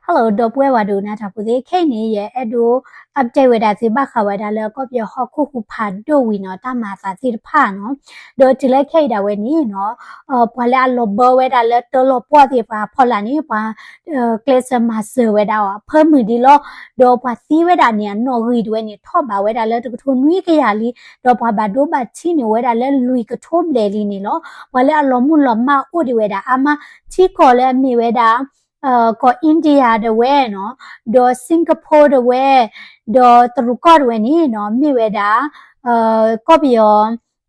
Hello ဒီပုၢ်ဝဲၢ်ပှၤဒိကနၣ်တၢ်ဖိသ့ၣ်, ခဲအံၤန့ၣ် ယအဲၣ်ဒိး update ဝဲဒၣ်သုဘၣ်ဃးဝဲဒၣ်လၢကီၢ်ပယီၤဟီၣ်ခိၣ်ဟူးဖးဒိၣ်ဝံၤနီၤ တၢ်မၤအသးသ့ၣ်တဖၣ်နီၤ. ဒီးတုၤလၢခဲအံၤဒၣ်ဝဲန့ၣ်နီၤ ပှၤလၢအလီၤဘၢဝဲဒၣ်လၢတၢလီၤပှီၢ်သ့ၣ်တဖၣ်အဖီလာ်န့ၣ် ပှၤ ကျဲးစၢးမၤစၢၤဝဲဒၣ်အီၤအဖၢမုၢ်ဒ်လီၤ. ဒီးပှၤသံဝဲဒၣ်န့ၣ် အနီၣ်ဂံၢ်တဝဲန့ၣ် ထီၣ်ဘးဝဲဒၣ်လၢတကထိနွံကယၤလံ, ဒီးပှၤဘၣ်ဒိဘၣ်ထံးန့ၢ်ဝဲဒၣ်လၢလွံၢ်ကထိဘျဲၣ်လံန့ၣ်လီၤ. ပှၤလၢအလီၤမုၢ်လီၤမၢ်အိၣ်ဒံးဝဲဒၣ်အါမး ထံကီၢ်လၢအမ့ၢ်ဝဲဒၣ် ကီၢ် India တဝဲနီၤ, ဒီး Singapore တဝဲ, ဒီးတရူးကီၢ်တဝဲန့ၣ်နီၤ မ့ၢ်ဝဲဒၣ် ကီၢ်ပယီၤ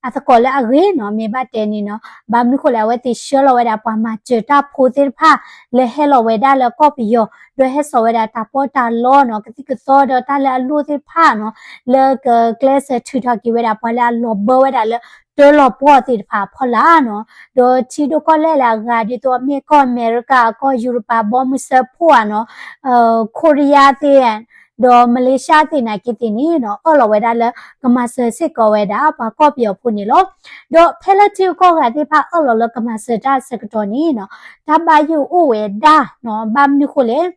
အသကိးလၢအဂ့ၤနီၤ မ့ၢ်ဘၣ်တဲန့ၣ်နီၤ. ဘၣ်မနုၤဃိလဲၣ် အဝဲသ့ၣ်ဆှၢလီၤဝဲဒၣ်ပှၤမၤစၢၤတၢ်ဖိသ့ၣ်တဖၣ် လၢဟဲလီၤဝဲဒၣ်လၢကီၢ်ပယီၤ ဒီးဟဲစိာ်ဝဲဒၣ်တၢ်ပီးတၢ်လီနီၤ ကသံၣ်ကသီဒီးတၢ်လၢအလိၣ်သ့ၣ်တဖၣ်နီၤ လၢကကျဲးစၢးထုးထီၣ်က့ၤဝဲဒၣ်ပှၤလၢအလီၤဘၢဝဲဒၣ်လၢတၢလီၤပှီၢ်သ့ၣ်တဖၣ်အဖီလာ်နီၤ. ဒီးထံဒိၣ်ကီၢ်လဲၢ်လၢအဂၤဒ်သိးအမ့ၢ်ကီၢ်အမဲရကၤ ကီၢ်ယူရပၤ ဘီမုၢ်စၢဖှိၣ်ဧါနီၤ ခိရံယါသ့ၣ် ဒီးမလ့ၡါသ့ၣ်နာ်က့သ့ၣ်န့ၣ်နီၤ အၢၣ်လီၤဝဲဒၣ်လၢကမၤစၢၤစ့ၢ်ကီးဝဲဒၣ်ပှၤကီၢ်ပယီၤဖိန့ၣ်လီၤ. ဒီးဖဲလၢထံဂုၤကီၢ်ဂၤသ့ၣ်တဖၣ်အၢၣ်လီၤလၢကမၤစၢၤတၢ်အဆၢကတီၢ်န့ၣ်နီၤ တၢ်ဘၣ်ယိၣ်အိၣ်ဝဲဒၣ်နီၤ ဘၣ်မနုၤဃိလဲၣ်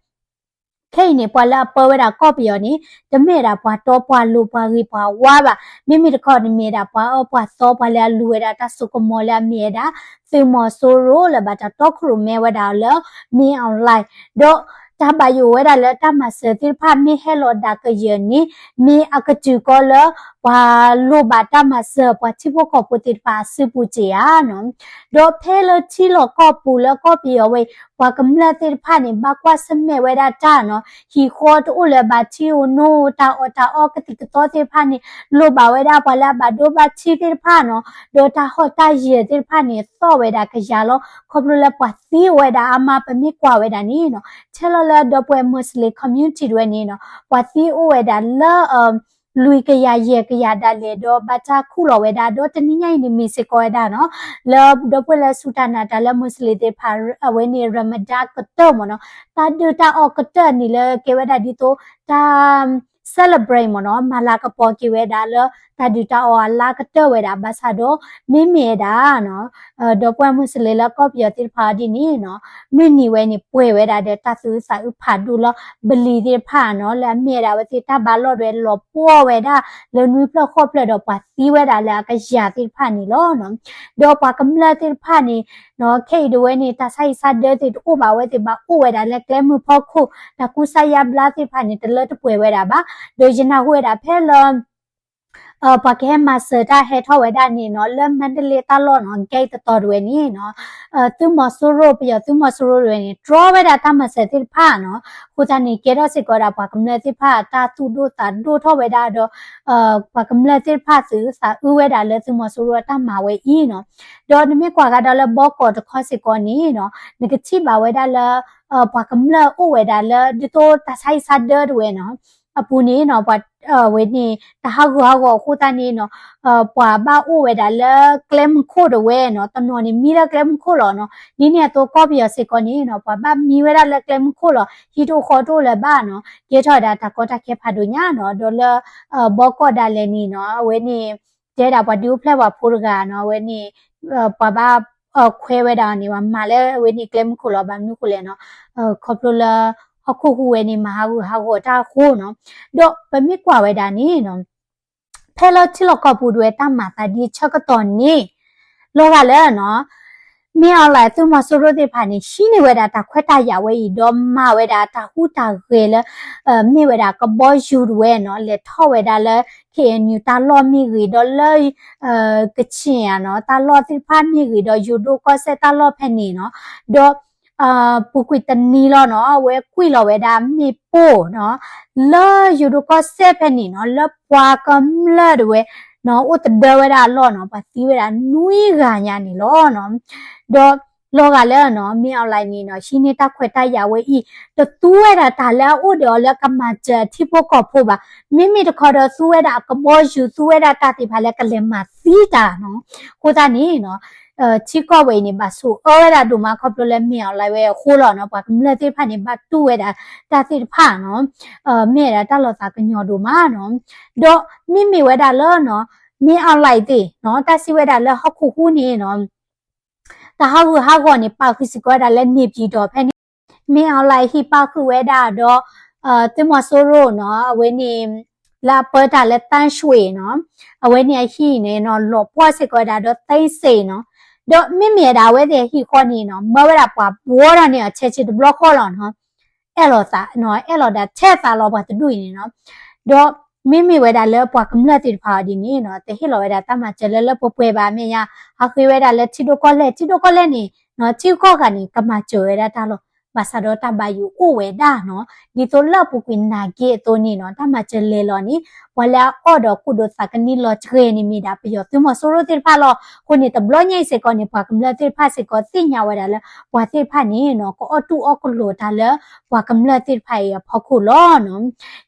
ခဲအံၤန့ၣ် ပှၤလၢအပၢဝဲဒၣ်ကီၢ်ပယီၤန့ၣ် တမ့ၢ်ဝဲဒၣ်ပှၤတီပှၤလိၤပှၤဂ့ၤပှၤဝါဘၣ်. မ့မ့ၢ်တခီန့ၣ်မ့ၢ်ဝဲဒၣ်ပှၤအၢပှၤသီ ပှၤလၢအလူၤဝဲဒၣ်တၢ်စိကမီၤလၢအမ့ၢ်ဝဲဒၣ် သုးမီၤစိရိၤလၢဘၣ်တၢ်တီခိၣ်ရိၣ်မဲဝဲဒၣ်လၢ မင်းအောင်လှိုင် ဒီးတၢ်ဘၣ်ယိၣ်ဝဲဒၣ်လၢတၢ်မၤစၢၤသ့ၣ်တဖၣ်မ့ၢ်ဟဲလီၤဒၣ်ကယၢၤန့ၣ် မ့ၢ်အကတုၤကီးလၢ ပှၤလိၣ်ဘၣ်တၢ်မၤစၢၤပှၤထံဖိကီၢ်ဖိသ့ၣ်တဖၣ်အစုပူၤစ့ၢ်ဧါနီၤ. ဒီးဖဲလၢထံလီၢ်ကီၢ်ပူၤလၢကီၢ်ပယီၤဝဲအံၤ ပှၤကမျၢၢ်သ့ၣ်တဖၣ်န့ၣ် ဘၣ်ကွၢ်ဆၢၣ်မဲာ်ဝဲဒၣ်တၢ်နီၤ ဟံၣ်ဃီတအိၣ်လၢၤဘၣ် ထံအိၣ်နိ တၢ်အီၣ်တၢ်အီကသံၣ်ကသီသ့ၣ်တဖၣ်န့ၣ် လိၣ်ဘၣ်ဝဲဒၣ်ပှၤလၢအဘၣ်ဒိဘၣ်ထံးသ့ၣ်တဖၣ်နီၤ ဒီးတၢ်ဟီၣ်တၢ်ယၢၤသ့ၣ်တဖၣ်န့ၣ် သီၣ်ဝဲဒၣ်ကယၤလီၤ. ခီဖျိလၢပှၤသံအိၣ်ဝဲဒၣ်အါမး ပမ့ၢ်ကွၢ်ဝဲဒၣ်န့ၣ်နီၤ ထဲလီၤလၢဒီပုၢ်ဝဲၢ် Muslim community တဝဲန့ၣ်နီၤ ပှၤသံအိၣ်ဝဲဒၣ်လၢ လွံၢ်ကယၤယဲၢ်ကယၤဒၣ်လဲာ် ဒီးဘၣ်တၢ်ခူၣ်လီၤဝဲဒၣ် ဒီးတနံၤညါအံၤန့ၣ်မ့ၢ်စ့ၢ်ကီးဝဲဒၣ်နီၤ လၢဒီပုၢ်ဝဲၢ်လၢဆူၣ်တၢ်နာ်တၢ်လၢ Muslim သ့ၣ်တဖၣ် အဝဲန့ၣ် Ramadan ကတၢၢ်မ့ၢ်နီၤ တၢ်ဒုၣ်တၢ်အီၣ်ကတၢၢ်န့ၣ်လၢကဲဝဲဒၣ်ဒ်သိး တၢ် celebrate မ့ၢ်နီၤ မၤလၤကပီၤက့ၤဝဲဒၣ်လၢ တၢ်ဒုၣ်တၢ်အီၣ်အလါကတၢၢ်ဝဲဒၣ် ဘၣ်ဆၣ်ဒီး မ့မ့ၢ်ဝဲဒၣ်နီၤ ဒီပုၢ်ဝဲၢ် Muslim လၢကီၢ်ပယီၤသ့ၣ်တဖၣ်အီၤဒ်န့ၣ်နီၤ မုၢ်နံၤဝဲန့ၣ် ပှဲၤဝဲဒၣ်ဒီးတၢ်သူးသးအုးဖးဒိၣ်လၢ ဘလံၤသ့ၣ်တဖၣ်နီၤ လၢအမ့ၢ်ဝဲဒၣ်အဝဲသ့ၣ်တၢ်ဘါလီၢ်ဒွဲလီၤပှီၢ်ဝဲဒၣ် လၢနွံဖျၢၣ်ဃိးဖျၢၣ်ဒီးပှၤသံဝဲဒၣ်လၢအကယၤသ့ၣ်တဖၣ်န့ၣ်လီၤ. ဒီးပှၤကမျၢၢ်သ့ၣ်တဖၣ်န့ၣ်နီၤ ခဲအံၤဒၣ်ဝဲန့ၣ် တၢ်ဆါဟံၣ်ဆါဒၢသ့ၣ်တအိၣ်ဘၣ် အဝဲသ့ၣ်ဘၣ်အိၣ်ဝဲဒၣ်လၢကျဲမုၢ်ဖီခိၣ် တၢ်ကူစါယါဘျါသ့ၣ်တဖၣ်န့ၣ် တလၢတပှဲၤဝဲဒၣ်ဘၣ်. ဒီးယနၢ်ဟူဝဲဒၣ်ဖဲလၢ ပှၤကဟဲမၤစၢၤတၢ်ဟဲထီၣ်ဝဲဒၣ်န့ၣ်နီၤ လၢမါဒလ့တၢ်လီၢ်နီၤ gate တတီၤတဝဲန့ၣ်နီၤ သုးမီၤစိရိၤ ပယီၤသုးမီၤစိရိၤတဝဲန့ၣ် တြီဝဲဒၣ်တၢ်မၤစၢၤသ့ၣ်တဖၣ်နီၤ. အဃိသတးန့ၣ် ကဲထီၣ်စ့ၢ်ကီးဝဲဒၣ်ပှၤကမျၢၢ်သ့ၣ်တဖၣ် တၢ်သူၣ်ဒိၣ်သးဒိၣ်ထီၣ်ဝဲဒၣ်ဒီး ပှၤကမျၢၢ်သ့ၣ်တဖၣ်သုးသးအုးဝဲဒၣ်လၢသုးမီၤစိရိၤအတၢ်မၤဝဲအံၤနီၤ. ဒီးနမ့ၢ်ကွၢ်ကဒီးလၢဘီကီးတခီစ့ၢ်ကီးန့ၣ်နီၤ နကထံၣ်ဘၣ်ဝဲဒၣ်လၢ ပှၤကမျၢၢ်အိၣ်ဝဲဒၣ်လၢ ဒ်သိးတၢ်ဆါဟံၣ်ဆါဒၢတဝဲနီၤ အပူၤန့ၣ်နီၤ ပှၤဝဲန့ၣ် တၢ်ဟးဂူာ်ဟးဂီၤအဃိသတးန့ၣ်နီၤ ပှၤဘၣ်အိၣ်ဝဲဒၣ်လၢကျဲမုၢ်ခိၣ်တဝဲနီၤ တနီၤန့ၣ်မံလၢကျဲမုၢ်ခိၣ်လီၤနီၤ. ဒ်န့ၣ်အသိးကီၢ်ပယီၤစ့ၢ်ကီးန့ၣ်နီၤ ပှၤဘၣ်မံဝဲဒၣ်လၢကျဲမုၢ်ခိၣ်လီၤ ဟံၣ်တအိၣ်ဃီတအိၣ်လၢၤဘၣ်နီၤ ကဲထီၣ်ဝဲဒၣ်တၢ်ကီတၢ်ခဲဖးဒိၣ်ညါနီၤ. ဒီးလၢ ဘီကီးဒၣ်လဲာ်န့ၣ်နီၤ အဝဲန့ၣ် တဲဒၣ်ပှၤဒုးအိၣ်ဖျဲၣ်ပှၤဖိတဂၤနီၤ အဝဲန့ၣ် ပှၤဘၣ်ခွဲဝဲဒၣ်န့ၣ် ပှၤမၤလၢအဝဲန့ၣ်ကျဲမုၢ်ခိၣ်လီၤ ဘၣ်မနုၤဃိလဲၣ်နီၤ ခီဖျိလၢ ဟီၣ်ခိၣ်ဟူးဝဲန့ၣ် မၤဟးဂူာ်ဟးဂီၤတၢ်အဃိနီၤ. ဒီးပမ့ၢ်ကွၢ်ဝဲဒၣ်န့ၣ်နီၤ ဖဲလၢထံလီၢ်ကီၢ်ပူၤဒၣ်ဝဲတၢ်မၤသးဒ်ဆၢကတီၢ်န့ၣ် လီၤဂာ်လၢနီၤ မင်းအောင်လှိုင် သုးမီၤစိရိၤသ့ၣ်တဖၣ်န့ၣ် ဟံးန့ၢ်ဝဲဒၣ်တၢ်ခွဲးတၢ်ယာ်ဝဲအံၤ ဒီးမၤဝဲဒၣ်တၢ်ဟူးတၢ်ဂဲၤလၢ မ့ၢ်ဝဲဒၣ်ကဘီယူၤတဝဲနီၤ လဲၤထီၣ်ဝဲဒၣ်လၢ ခ့ၣ်အဲၣ်ယူၤ တၢ်လီၢ်မ့ၢ်ဂ့ၤ ဒီးလၢ ကချ့ၣ်နီၤ တၢ်လီၢ်သ့ၣ်တဖၣ်မ့ၢ်ဂ့ၤ ဒီးယိၤဒိၣ်ကီၢ်စဲၣ်တၢ်လီၢ်ဖဲန့ၣ်နီၤ ဒီး ပူၤကွံာ်တနံၤလီၤနီၤ အဝဲကွံာ်လီၤဝဲဒၣ်မ့ၣ်ပိၢ်နီၤ လၢယိၤဒိၣ်ကီၢ်စဲၣ်ဖဲန့ၣ်နီၤ လၢပှၤကမျၢၢ်တဝဲနီၤ အိၣ်သဒၢဝဲဒၣ်အလီၢ်နီၤ ပှၤသံဝဲဒၣ်နွံဂၤညါန့ၣ်လီၤနီၤ. ဒီးလီၤဂာ်လၢနီၤ မင်းအောင်လှိုင်န့ၣ်နီၤ ဟံးန့ၢ်တၢ်ခွဲးတၢ်ယာ်ဝဲအံၤ တသူဝဲဒၣ်တၢ်လၢအအိၣ်ဒီးအီၤလၢကမၤစၢၤအထံဖိကီၢ်ဖိဘၣ်. မ့မ့ၢ်တခီဒီးသူဝဲဒၣ်အကဘီယူၤ သူဝဲဒၣ်တၢ်သ့ၣ်တဖၣ်လၢကလဲၤမၤသံတၢ်နီၤ. အဃိသတးန့ၣ်နီၤ ထံကီၢ်ဝဲအံၤန့ၣ် ဘၣ်ဆိၣ်အၢဝဲဒၣ်ဒိၣ်မး ခီဖျိလၢမင်းအောင်လှိုင်ဝဲအဃိလီၤနီၤ. ပှၤကမျၢၢ်သ့ၣ်တဖၣ်န့ၣ် ဘၣ်တူၢ်ဝဲဒၣ်တၢ်သ့ၣ်တဖၣ်နီၤ မ့ၢ်ဝဲဒၣ်တၢ်လီၤသးကညီၤဒိၣ်မးနီၤ. ဒီးမ့မ့ၢ်ဝဲဒၣ်လၢနီၤ မင်းအောင်လှိုင်သ့ၣ်နီၤ တၢ်စံးဝဲဒၣ်လၢဟီၣ်ခိၣ်ဟူးန့ၣ်နီၤ တၢ်ဟးဂူာ်ဟးဂီၤန့ၣ် ပာ်ဃုာ်စ့ၢ်ကီးဝဲဒၣ်လၢန့ၣ်ပၠံၣ်တီၣ်ဖဲန့ၣ် မ့ၢ်အီၣ်လဲၣ်ဟံၣ်ပၣ်ဃုာ်ဝဲဒၣ်ဒီး သုးမီၤစိရိၤနီၤ အဝဲန့ၣ် လၢအပၢတၢ်လၢတၢ်ရွှ့ၣ်နီၤ အဝဲန့ၣ်အဟံၣ်န့ၣ်နီၤ လီၤပှီၢ်စ့ၢ်ကီးဝဲဒၣ်ဒီးသ့စ့ၣ်နီၤ ဒီးမ့မ့ၢ်ဝဲဒၣ်အဝဲသ့ၣ်အဟံၣ်ဃီန့ၣ်နီၤ မၢဝဲဒၣ်ပှၤဘှီထီၣ်န့ၢ်အီၤဆဲးဆ့တဘျီဃီလီၤနီၤ အဲၣ်လိာ်သးနီၤ အဲၣ်လိာ်ဒၣ်ထဲသးလီၤပှၤတဒူၣ်အံၤန့ၣ်နီၤ ဒီးမ့မ့ၢ်ဝဲဒၣ်လၢပှၤကမျၢၢ်သ့ၣ်တဖၣ်အီၤဒ်န့ၣ်နီၤ တဟ့ၣ်လီၤဝဲဒၣ်တၢ်မၤစၢၤလၢလၢပှဲၤပှဲၤဘၣ် အမဲာ်ညါ ဟးဃ့ဝဲဒၣ်လၢထံဒိၣ်ကီၢ်လဲၢ် ထံဒိၣ်ကီၢ်လဲၢ်န့ၣ်နီၤ ထံဂုၤကီၢ်ဂၤန့ၣ် ကမၤစၢၤဝဲဒၣ်တၢ်လီၤ ဘၣ်ဆၣ်ဒီးတၢ်ဘၣ်ယိၣ်အိၣ်ဝဲဒၣ်နီၤ ဒ်သိးလၢအပူၤကွံာ်နာ်က့အသိးန့ၣ်နီၤ တၢ်မၤစၢၤလဲၤလီၤန့ၣ် ပှၤလၢအအီၣ်ဒီးကူၣ်ဒိးသးကန့ၢ်လီၤတဂ့ၤန့ၣ်မ့ၢ်ဒၣ်ပယီၤသုးမီၤစိရိၤသ့ၣ်တဖၣ်လီၤ. အဃိန့ၣ် တဘျီညါအံၤစ့ၢ်ကီးန့ၣ် ပှၤကမျၢၢ်သ့ၣ်တဖၣ်စ့ၢ်ကီးသ့ၣ်ညါဝဲဒၣ်လၢ ပှၤသ့ၣ်တဖၣ်န့ၣ်နီၤ ကအီၣ်တူၢ်အီၣ်ကလိာ်တၢ်လၢ ပှၤကမျၢၢ်သ့ၣ်တဖၣ်အံၤအဖီခိၣ်လီၤနီၤ.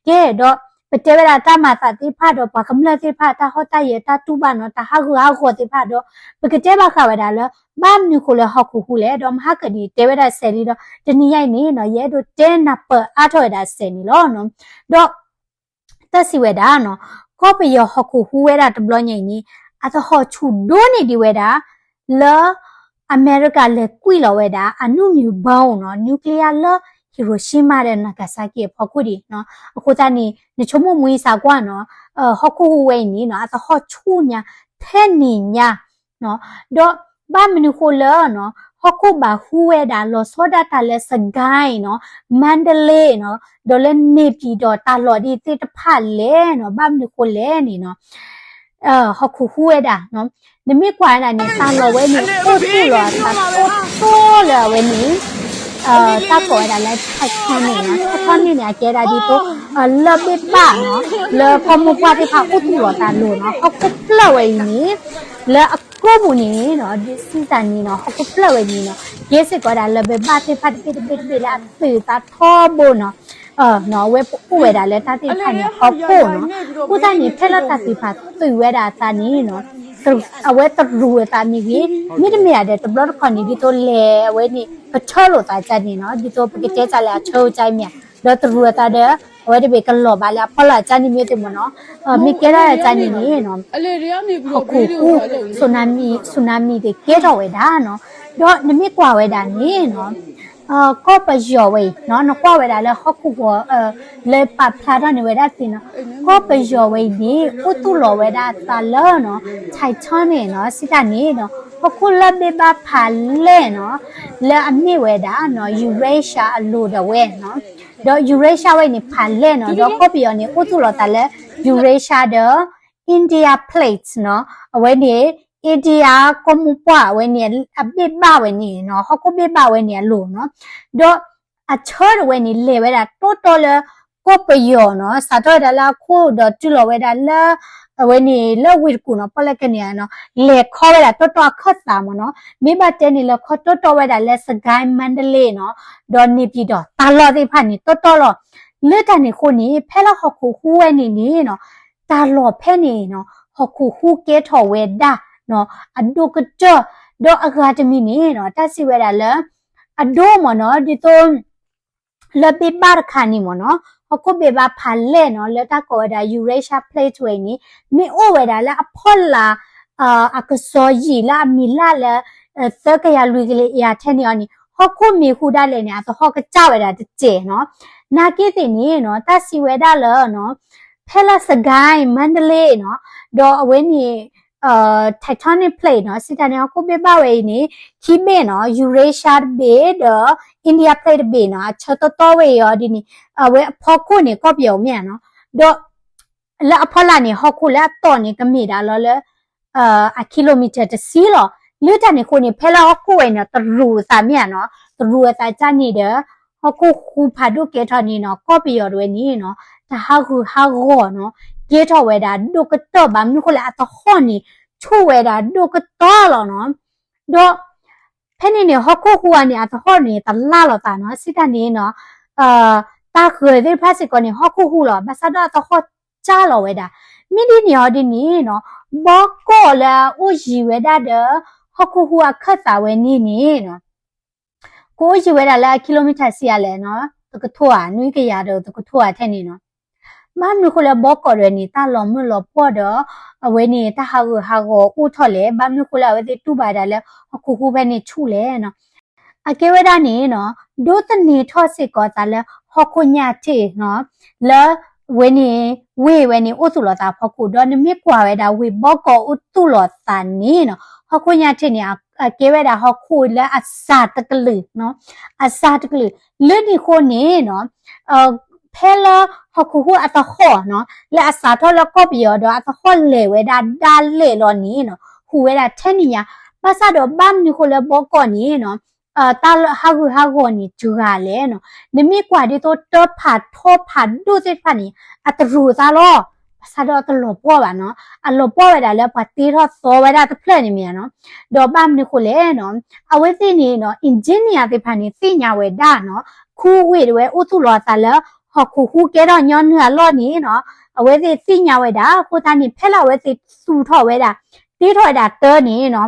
ကဲ ဒီး ပတဲဝဲဒၣ်တၢ်မၤသးသ့ၣ်တဖၣ်ဒီး ပှၤကမျၢၢ်သ့ၣ်တဖၣ် တၢ်ဟီၣ်တၢ်ယၢၤ တၢ်တူၢ်ဘၣ်နီၤ တၢ်ဟးဂူာ်ဟးဂီၤသ့ၣ်တဖၣ်ဒီး ပကတဲဘၣ်ဃးဝဲဒၣ်လၢ ဘၣ်မနုၤဃိလၢဟီၣ်ခိၣ်ဟူလဲၣ် ဒီးမဟါကၢၣ်န့ၣ် တဲဝဲဒၣ်စဲးလံဒီး တနံၤညါအံၤန့ၣ်နီၤ ယအဲၣ်ဒိးတဲနၢ်ပၢၢ်အါထီၣ်ဝဲဒၣ်စဲးန့ၣ်လီၤ. ဒီး တၢ်စံးဝဲဒၣ်နီၤ ကီၢ်ပယီၤဟီၣ်ခိၣ်ဟူဝဲဒၣ်တဘျီညါအံၤန့ၣ် အသဟီၣ်ဆူၣ်ဒိၣ်န့ၢ်ဒံးဝဲဒၣ် လၢ အမဲရကၤလဲၤကွံာ်လီၤဝဲဒၣ် အနုမြူဘီနီၤ nuclear လၢ Hiroshima ဒီး Nagasaki အဖီခိၣ်ဒံးနီၤ. အဃိသတးန့ၣ် နဆိကမိၣ်မှံစးကွၢ်နီၤ ဟီၣ်ခိၣ်ဟူဝဲအံၤန့ၣ်နီၤ အသဟီၣ်ဆူၣ်ညါ ဖဲန့ၣ်ညါ ဒီးဘၣ်မနုၤဃိလၢ ဟီၣ်ခိၣ်ဘၣ်ဟူဝဲဒၣ် လီၤဆီဒၣ်တၢ်လၢ Sagaing နီၤ Mandalay နီၤ ဒီးလၢ နေပြည်တော် တၢ်လီၢ်ဒ်သ့ၣ်တဖၣ်လဲၣ်နီၤ ဘၣ်မနုၤဃိလဲၣ်န့ၣ်နီၤ ဟီၣ်ခိၣ်ဟူဝဲဒၣ်နီၤ နမ့ၢ်ကွၢ်ဝဲဒၣ်န့ၣ် တၢ်လီၢ်ဝဲန့ၣ် အိၣ်သူၣ်လီၤအသးတီတီလၢအဝဲန့ၣ် တၢ်ကိးဝဲဒၣ်လၢ Titanic နီၤ Titanic န့ၣ် အကဲဒၣ်ဒ်သိး လၢၢ်ဘ့ၣ်ဘၣ်နီၤ လၢကီၢ်မိၢ်ပှၢ်သ့ၣ်တဖၣ်အိၣ်သူၣ်လီၤသးလိၤနီၤ ဟီၣ်ခိၣ်ဖျၢၣ်ဝဲအံၤန့ၣ် လၢအကိးပူၤန့ၣ်နီၤ ဒ်စံးတၢ်န့ၣ်နီၤ ဟီၣ်ခိၣ်ဖျၢၣ်ဝဲအံၤန့ၣ်နီၤ ကဲစ့ၢ်ကီးဝဲဒၣ်လၢၢ်ဘ့ၣ်ဘၣ်သ့ၣ်တဖၣ်တဘ့ၣ်တဘ့ၣ်လၢအသုးအသးထီဘိနီၤ အဝဲအိၣ်ဝဲဒၣ်လၢတၢ်သ့ၣ်တဖၣ်န့ၣ်အဖီခိၣ်နီၤ အဃိသတးန့ၣ် ဖဲလၢတၢ်သ့ၣ်တဖၣ်သုးဝဲဒၣ်အသးန့ၣ်နီၤ အဝဲတရူးအသးမ့ၢ်ဂ့ၤ မ့တမ့ၢ်ဒီးတဘျီတခီၣ်န့ၣ် ဒ်သိးလဲၤအဝဲန့ၣ် ကထၢလိာ်သးကန့ၣ်နီၤ ဒ်သိးပကတဲတၢ်လၢအထၢကန့ၣ်မ့ၢ် ဒီးတရူးအသးဒီး အဝဲတဘ့ၣ်ကလီၤဘၣ်လၢအဖီလာ်ကန့ၣ်မ့ၢ်သ့ၣ်မ့ၢ်နီၤ မ့ၢ်ကဲထီၣ်ကန့ၣ်န့ၣ်နီၤ ဟီၣ်ခိၣ်ဟူ tsunami tsunami သ့ၣ်ကဲထီၣ်ဝဲဒၣ်နီၤ ဒီးနမ့ၢ်ကွၢ်ဝဲဒၣ်န့ၣ်နီၤ ကီၢ်ပယီၤဝဲအံၤနီၤ နကွၢ်ဝဲဒၣ်လၢဟီၣ်ခိၣ်ဂီၤ လၢပာ်ဖျါထီၣ်န့ၢ်ဝဲဒၣ်သ့ၣ်နီၤ ကီၢ်ပယီၤဝဲအံၤန့ၣ် အိၣ်သူၣ်လီၤဝဲဒၣ်အသးလၢနီၤ Titanic နီၤ စံးတၢ်န့ၣ်နီၤ ဟီၣ်ခိၣ်လၢၢ်ဘ့ၣ်ဘၣ်ဖးလဲၢ်နီၤ လၢအမ့ၢ်ဝဲဒၣ်နီၤ Eurasia အလိၤဒၣ်ဝဲနီၤ ဒီး Eurasia ဝဲန့ၣ်ဖးလဲၢ်နီၤ ဒီးကီၢ်ပယီၤန့ၣ် အိၣ်သူၣ်လီၤသးလၢ Eurasia ဒီး India Plate နီၤ အဝဲန့ၣ် India ကီၢ်မိၢ်ပှၢ်ဝဲန့ၣ် အဘ့ၣ်ဘၣ်ဝဲန့ၣ်နီၤ ဟီၣ်ခိၣ်ဘ့ၣ်ဘၣ်ဝဲန့ၣ်အလိၤနီၤ ဒီးအဆၢတဝဲန့ၣ် လဲၤဝဲဒၣ်တီတီလၢ ကီၢ်ပယီၤနီၤ စးထီၣ်ဝဲဒၣ်လၢအခိၣ်ဒီးတုၤလီၤဝဲဒၣ်လၢ အဝဲန့ၣ်လၢဝ့ၢ်တကူၣ်နီၤ ပီၣ်လဲၣ်ကန့ၣ်နီၤ လဲၤခီဝဲဒၣ်တီတီအခၢၣ်သးမ့ၢ်နီၤ မ့ၢ်ဘၣ်တဲန့ၣ် လဲၤခီတီတီဝဲဒၣ်လၢ Sagaing Mandalay နီၤ ဒီး နေပြည်တော် တၢ်လီၢ်သ့ၣ်တဖၣ်န့ၣ် တီတီလီၤ လၢတၢ်န့ၣ်အဃိန့ၣ် ဖဲလၢဟီၣ်ခိၣ်ဟူဝဲန့ၣ်န့ၣ်နီၤ တၢ်လီၢ်ဖဲန့ၣ်နီၤ ဟီၣ်ခိၣ်ဟူကဲထီၣ်ဝဲဒၣ်နီၤ အဒိၣ်ကတၢၢ် ဒီးအဂၤတမံၤန့ၣ်နီၤ တၢ်စံးဝဲဒၣ်လၢ အဒိၣ်မ့ၢ်နီၤ ဒ်သိး လၢၢ်ဘ့ၣ်ဘၣ်တခါန့ၣ်မ့ၢ်နီၤ ဟီၣ်ခိၣ်ဘ့ၣ်ဘၣ်ဖးလဲၢ်နီၤ လၢတၢ်ကိးဝဲဒၣ် Eurasia Plate ဝဲအံၤန့ၣ် မ့ၢ်အိၣ်ဝဲဒၣ်လၢအဖီလာ် အကစီၤယံာ်လၢအမံၤလၢ်လၢ သၢကယၤလွံၢ်ကယၤထဲန့ၣ်အီၤန့ၣ် ဟီၣ်ခိၣ်မ့ၢ်ဟူဒၣ်လဲာ်န့ၣ် အသဟီၣ်ကစၢ်ဝဲဒၣ်တစဲးနီၤ နာ်က့သ့ၣ်န့ၣ်နီၤ တၢ်စံးဝဲဒၣ်လၢနီၤ ဖဲလၢ Sagaing Mandalay နီၤ ဒီးအဝဲန့ၣ် Tectonic Plate နီၤ စံးတၢ်န့ၣ် ဟီၣ်ခိၣ်ဘ့ၣ်ဘၣ်ဝဲအံၤန့ၣ် ခံဘ့ၣ်နီၤ Eurasia တဘ့ၣ် ဒီး India Plate တဘ့ၣ်နီၤ အဆၢတီတီဝဲအံၤအီၤဒ်န့ၣ် အဝဲအဖီခိၣ်န့ၣ် ကီၢ်ပယီၤမ့ၢ်ဧါနီၤ ဒီး လၢအဖီလာ်န့ၣ် ဟီၣ်ခိၣ်လၢအတီၢ်န့ၣ် ကမ့ၢ်ဒၣ်လီၤလၢ အ kilometer တဆံလီၤ. လၢတၢ်န့ၣ်အဃိန့ၣ် ဖဲလၢဟီၣ်ခိၣ်ဝဲန့ၣ် တရူးအသးမ့ၢ်ဧါနီၤ တရူးအသးကန့ၣ်ဒီး ဟီၣ်ခိၣ်ဟူဖးဒိၣ်ကဲထီၣ်န့ၣ်နီၤ ကီၢ်ပယီၤတဝဲန့ၣ်နီၤ တၢ်ဟးဂူာ်ဟးဂီၤနီၤ ကဲထီၣ်ဝဲဒၣ်ဒိၣ်ကတၢၢ် ဘၣ်မနုၤဃိလၢအသဟီၣ်န့ၣ် ဆူၣ်ဝဲဒၣ်ဒိၣ်ကတၢၢ်လီၤနီၤ ဒီး ဖဲန့ၣ်န့ၣ် ဟီၣ်ခိၣ်ဟူအီၤန့ၣ် အသဟီၣ်န့ၣ် တလၢ်လိာ်သးနီၤ စံးတၢ်န့ၣ်နီၤ တၢ်ဃၢၤသ့ၣ်တဖၣ်စ့ၢ်ကီးန့ၣ် ဟီၣ်ခိၣ်ဟူလီၤ ဘၣ်ဆၣ်ဒီးအသဟီၣ်ကၢ်လီၤဝဲဒၣ် မ့ၢ်ဒ်န့ၣ်အီၤဒ်န့ၣ်နီၤ ဘီကီၢ်လၢအအိၣ်ယံၤဝဲဒၣ်ဒီး ဟီၣ်ခိၣ်ဟူအခၢၣ်သးဝဲန့ၣ်န့ၣ်နီၤ ကအိၣ်ယံၤဝဲဒၣ်လၢ kilometer စံးယၤလဲၣ်နီၤ တကထိဧါ နွံကယၤဒီးတကထိဧါထဲန့ၣ်နီၤ ဘၣ်မနုၤဃိလၢဘီကီၢ်တဝဲန့ၣ် တၢ်လီၤမုၢ်လီၤပှီၢ်ဒီး အဝဲန့ၣ် တၢ်ဟးဂူာ်ဟးဂီၤအိၣ်ထီၣ်လဲၣ် ဘၣ်မနုၤဃိလၢအဝဲသ့ၣ်တူၢ်ဘၣ်ဒၣ်လၢ ဟီၣ်ခိၣ်ဟူဖဲန့ၣ်ဆူၣ်လဲၣ်နီၤ အကဲဝဲဒၣ်န့ၣ်နီၤ ဒိးသန့ၤထီၣ်စ့ၢ်ကီးသးလၢဟီၣ်ခိၣ်ညၣ်ထ့ၣ်နီၤ, လၢဝဲန့ၣ် ဝ့ၢ်ဝဲန့ၣ်အိၣ်သူၣ်လီၤသးအဖီခိၣ်, ဒီးနမ့ၢ်ကွၢ်ဝဲဒၣ်ဝ့ၢ်ဘီကီးအိၣ်သူၣ်လီၤသးန့ၣ်နီၤ, ဟီၣ်ခိၣ်ညၣ်ထ့ၣ်န့ၣ် အကဲဝဲဒၣ်ဟီၣ်ခိၣ်လၢအစှၤတကလုာ်နီၤ, အစှၤတကလုာ်, လၢန့ၣ်အဃိန့ၣ်နီၤ ဖဲလၢဟီၣ်ခိၣ်ဟူးအသဟီၣ်နီၤ, လၢအစးထီၣ်လၢကီၢ်ပယီၤဒီးအသဟီၣ်လဲၤဝဲဒၣ်ဒၣ်လဲာ်လီၤန့ၣ်နီၤ, ဟူးဝဲဒၣ်ထဲန့ၣ်ညါ, ဘၣ်ဆၣ်ဒီးဘၣ်မနုၤဃိလၢဘီကီးန့ၣ်နီၤ, တၢ်ဟးဂူာ်ဟးဂီၤန့ၣ်စှၤလဲၣ်နီၤ, နမ့ၢ်ကွၢ်ဒ်သိးတၢ်ဖးထီဖးဒိၣ်သ့ၣ်တဖၣ်န့ၣ် အတရူးသးလီၤ, ဘၣ်ဆၣ်ဒီးအတလီၤပှီၢ်ဘၣ်နီၤ, အလီၤပှီၢ်ဝဲဒၣ်လၢပှၤတ့ထီၣ်သီဝဲဒၣ်တဖျၢၣ်န့ၣ်မ့ၢ်နီၤ, ဒီးဘၣ်မနုၤဃိလဲၣ်နီၤ, အဝဲသ့ၣ်န့ၣ်နီၤ engineer သ့ၣ်တဖၣ်န့ၣ် သ့ၣ်ညါဝဲဒၣ်နီၤ, ခူဝ့ၢ်တဝဲအိၣ်သူၣ်လီၤသးလၢ ဟီၣ်ခိၣ်ဟူးကဲထီၣ်ညီနုၢ်အလီၢ်န့ၣ်နီၤ, အဝဲသ့ၣ်သ့ၣ်ညါဝဲဒၣ်, အဃိသတးန့ၣ် ဖဲလၢအဝဲသ့ၣ်သူၣ်ထီၣ်ဝဲဒၣ်, တ့ထီၣ်ဝဲဒၣ်တၢ်န့ၣ်နီၤ,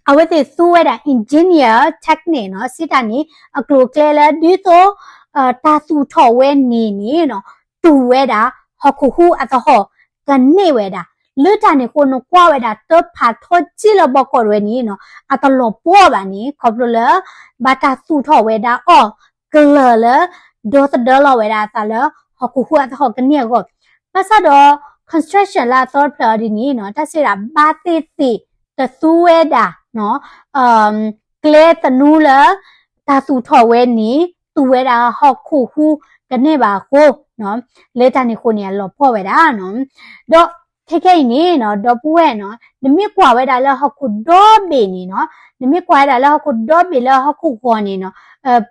အဝဲသ့ၣ်သူဝဲဒၣ် engineer technique နီၤ, စံးတၢ်န့ၣ် အကျိၤအကျဲလၢဒ်သိး တၢ်သူၣ်ထီၣ်ဝဲန့ၣ်န့ၣ်နီၤ, တူၢ်ဝဲဒၣ် ဟီၣ်ခိၣ်ဟူးအသဟီၣ်ကန့ၢ်ဝဲဒၣ်, လၢတၢ်န့ၣ်အဃိ နကွၢ်ဝဲဒၣ်တၢ်ဖးထီက့လၢဘီကီးတဝဲန့ၣ်နီၤ, အတလီၤပှီၢ်ဘၣ်န့ၣ် ခီဖျိလၢ ဘၣ်တၢ်သူၣ်ထီၣ်ဝဲဒၣ်အီၤ ကလၢာ်လၢ ဒီသဒၢလီၤဝဲဒၣ်အသးလၢ ဟီၣ်ခိၣ်ဟူးအသဟီၣ်ကန့ၢ်အဂီၢ်, ဘၣ်ဆၣ်ဒီး construction လၢအသီတဖျၢၣ်အီၤဒ်န့ၣ်နီၤ, တၢ်စံးဒၣ်ဘၣ်သ့ၣ်သ့ၣ် တသူဝဲဒၣ်နီၤ, ကျဲသနူလၢ တၢ်သူၣ်ထီၣ်ဝဲန့ၣ် တူၢ်ဝဲဒၣ်ဟီၣ်ခိၣ်ဟူးကန့ၢ်ဘၣ်အဃိ, လၢတၢ်န့ၣ်အဃိန့ၣ် အလီၤပှီၢ်ဝဲဒၣ်နီၤ, ဒီးခဲခဲအံၤန့ၣ်နီၤ ဒီပုၢ်ဝဲၢ်နီၤ, နမ့ၢ်ကွၢ်ဝဲဒၣ်လၢဟီၣ်ခိၣ်ဒီဘ့ၣ်န့ၣ်နီၤ, နမ့ၢ်ကွၢ်ဝဲဒၣ်လၢဟီၣ်ခိၣ်ဒီဘ့ၣ်လၢဟီၣ်ခိၣ်ဂီၤန့ၣ်နီၤ,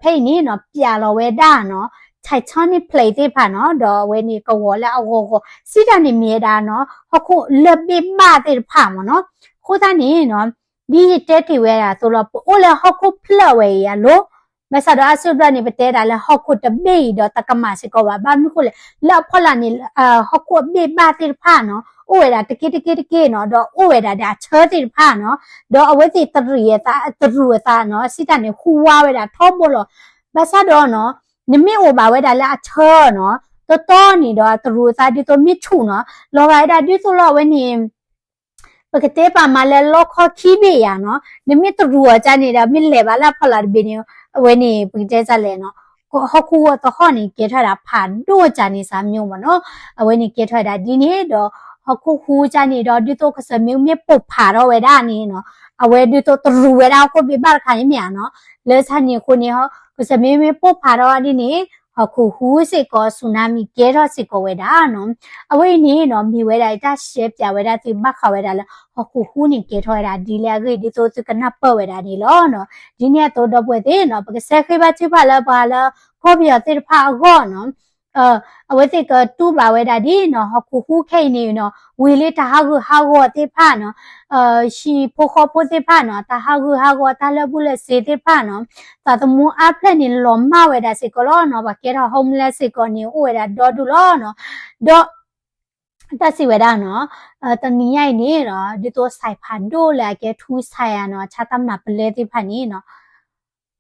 ဖဲအံၤန့ၣ်နီၤ ပျးလီၤဝဲဒၣ်နီၤ tectonic plate သ့ၣ်တဖၣ်နီၤ, ဒီးအဝဲန့ၣ်ကဝီၤလၢအဂီၤဂီၤ, စံးတၢ်န့ၣ်မ့ၢ်ဝဲဒၣ်နီၤ ဟီၣ်ခိၣ်လၢၢ်ဘ့ၣ်ဘၣ်သ့ၣ်တဖၣ်မ့ၢ်နီၤ, အဃိသတးန့ၣ်နီၤ ဒ်ယတဲတ့ၢ်ဝဲဒၣ်အသိးလီၤ, ပအိၣ်လၢဟီၣ်ခိၣ်ဖျၢၣ်ဝဲအံၤအလိၤ, ဘၣ်ဆၣ်ဒီးအါစုအါဘျီန့ၣ် ပတဲဒၣ်လၢဟီၣ်ခိၣ်တဘ့ၣ်အံၤဒီးတကမၣ်စ့ၢ်ကီးဘၣ်, ဘၣ်မနုၤဃိလဲၣ်, လၢအဖီလာ်န့ၣ် ဟီၣ်ခိၣ်အဘ့ၣ်ဘၣ်သ့ၣ်တဖၣ်နီၤ အိၣ်ဝဲဒၣ်တက့တက့တက့နီၤ, ဒီးအိၣ်ဝဲဒၣ်ဒီးအဆၢသ့ၣ်တဖၣ်နီၤ, ဒီးအဝဲသ့ၣ်တရံးအသး တရူးအသးနီၤ, စံးတၢ်န့ၣ် ဟူးဝါဝဲဒၣ်ထီဘိလီၤ, ဘၣ်ဆၣ်ဒီးနီၤ နမ့ၢ်အိၣ်ဘၣ်ဝဲဒၣ်လၢအဆၢနီၤ, တီတီန့ၣ်ဒီး တရူးအသးဒ်သိးမ့ၢ်ဆူၣ်နီၤ, လီၤဂာ်ဝဲဒၣ်ဒ်သိးလီၤအဝဲန့ၣ် ပကတဲပာ်မးလၢလီခီခံဘ့ၣ်ယၤနီၤ, နမ့ၢ်တရူးအီၤကန့ၣ်ဒီး မ့ၢ်လဲၤဘၣ်လၢအဖီလာ်တဘ့ၣ်န့ၣ် အဝဲန့ၣ် ပကတဲဒ်လဲၣ်နီၤ, ဟီၣ်ခိၣ်ဟူးအသဟီၣ်န့ၣ် ကဲထီၣ်ဝဲဒၣ်ဖးဒိၣ်ကန့ၣ်စ့ၢ်ကီးမ့ၢ်နီၤ, အဝဲန့ၣ်ကဲထီၣ်ဝဲဒၣ်ဒ်န့ၣ်ဒီး ဟီၣ်ခိၣ်ဟူးကန့ၣ်ဒီး ဒ်သိးကစၢၢ်မ့ၣ်မ့ၢ်ပိၢ်ဖးထီၣ်ဝဲဒၣ်န့ၣ်နီၤ, အဝဲဒ်သိးတရူးဝဲဒၣ်ဟီၣ်ခိၣ်ဘ့ၣ်ဘၣ်တခါန့ၣ်မ့ၢ်ဧါနီၤ, လၢတၢ်န့ၣ်အဃိန့ၣ် ကစၢၢ်မ့ၣ်မ့ၢ်ပိၢ်ဖးထီၣ်ဒ်န့ၣ် ဟီၣ်ခိၣ်ဟူးစ့ၢ်ကီး tsunami ကဲထီၣ်စ့ၢ်ကီးဝဲဒၣ်နီၤ, အဝဲအံၤန့ၣ်နီၤ မ့ၢ်ဝဲဒၣ်တၢ်ရှဲပၠးဝဲဒၣ်သုဘၣ်ဃးဝဲဒၣ်လၢ ဟီၣ်ခိၣ်ဟူးန့ၣ်ကဲထီၣ်ဝဲဒၣ်ဒ်လဲၣ်အဂ့ၢ် ဒ်သိးသုကနၢ်ပၢၢ်ဝဲဒၣ်န့ၣ်လီၤနီၤ, ဒ်န့ၣ်အသိးဒီပုၢ်ဝဲၢ်သ့ၣ်နီၤ ပကစဲဃ့ဘါထုကဖၣ်လၢပှၤလၢ ကီၢ်ပယီၤသ့ၣ်တဖၣ်အဂီၢ်နီၤ, အဝဲသ့ၣ်ကတူၢ်ဘၣ်ဝဲဒၣ်ဒ်နီၤ ဟီၣ်ခိၣ်ဟူးခဲအံၤန့ၣ်နီၤ ဝံၤလၢတၢ်ဟးဂူာ်ဟးဂီၤသ့ၣ်တဖၣ်နီၤ, ဟံၣ်ဖိဃီဖိသ့ၣ်တဖၣ်နီၤ တၢ်ဟးဂူာ်ဟးဂီၤတၢ်လၢာ်ဘူၣ်လၢာ်စ့သ့ၣ်တဖၣ်နီၤ, သးသမူအါဖျၢၣ်န့ၣ်လီၤမၢ်ဝဲဒၣ်စ့ၢ်ကီးလီၤနီၤ, ပှၤကဲထီၣ် homeless စ့ၢ်ကီးန့ၣ် အိၣ်ဝဲဒၣ်ဒီဒူၣ်လီၤနီၤ, ဒီး တၢ်စံးဝဲဒၣ်နီၤ, တနံၤညါအံၤန့ၣ်နီၤ ဒ်သိးစဲးဖးဒိၣ်လၢအကဲထူစဲးဧါနီၤ ဆါတၢ်မနုၤပလဲသ့ၣ်တဖၣ်န့ၣ်နီၤ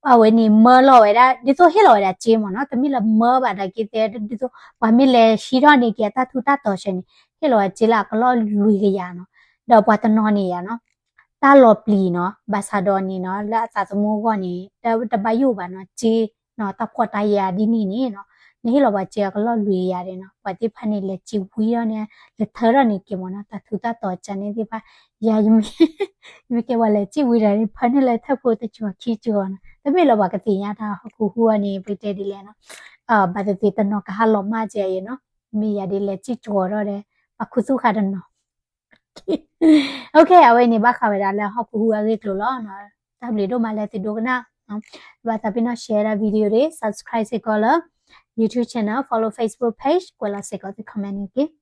အဝဲန့ၣ်မၢလီၤဝဲဒၣ် ဒ်သိးဟ့ၣ်လီၤဝဲဒၣ်စ့မ့ၢ်နီၤ, တမ့ၢ်လၢမၢဘၣ်ဒၣ်က့သ့ ဒ်သိးပှၤမ့ၢ်လဲၤဟံးထီၣ်န့ၢ်က့ၤအတၢ်ထူးတၢ်တီၤဆဲးန့ၣ် ဟ့ၣ်လီၤဝဲစ့လၢအကလီၢ်လွံၢ်ကယၤနီၤ, ဒီးပှၤတနီၤန့ၣ်ယၤနီၤ တၢ်လီၤပျံၤနီၤ, ဘၣ်ဆၣ်ဒီးန့ၣ်နီၤ လၢအသးသမူအဂီၢ်န့ၣ် တဘၣ်ယိၣ်ဘၣ်နီၤ, စ့နီၤ တၢ်ဖှီၣ်တၢ်ယာ်ဒ်န့ၣ်န့ၣ်နီၤ, နဟ့ၣ်လီၤပှၤစ့အကလီၢ်လွံၢ်ကယၤဒၣ်နီၤ, ပှၤသ့ၣ်တဖၣ်န့ၣ် လဲၤစံၣ်ဝံထီၣ်န့ၣ် လဲၤထၢထီၣ်န့ၢ်က့ၤမ့ၢ်နီၤ, တၢ်ထူးတၢ်တီၤကန့ၣ်သ့ၣ်တဖၣ်, ယၤ ယမ့ၢ်ကဲပှၤလဲၤစံၣ်ဝံဒီး ဖၢန့ၢ်လၢထၢၣ်ဖိတကၠီၤခံကၠီၤနီၤ, တမ့ၢ်လၢပှၤကသ့ၣ်ညါတၢ်ဟီၣ်ခိၣ်ဟူးအီၤန့ၣ် ပကတဲဒ်လဲၣ်နီၤ, ဘၣ်သ့ၣ်သ့ၣ်တနီၤကဟးလီၤမၢ်က့ၤအံၤနီၤ, မ့ၢ်ယၤဒ်လဲၤစံၣ်ကၠီၤထီၣ်ဒီး ပှၤခူသူၣ်ဃာ်တနီၤ Okay, အဝဲန့ၣ်ဘၣ်ဃးဝဲဒၣ်လၢဟီၣ်ခိၣ်ဟူးအဂ့ၢ်အကျိၤလီၤ. တၢ်ဘျုးဒိၣ်မးလၢသုဒိကနၣ်, ဘၣ်သးပ့ၤနီၣ် share ဒၣ် video ဒၣ် subscribe စ့ၢ်ကီးလၢ YouTube channel, follow Facebook page, ကွဲးလီၤစ့ၢ်ကီးသု comment န့ၣ်တက့ၢ်.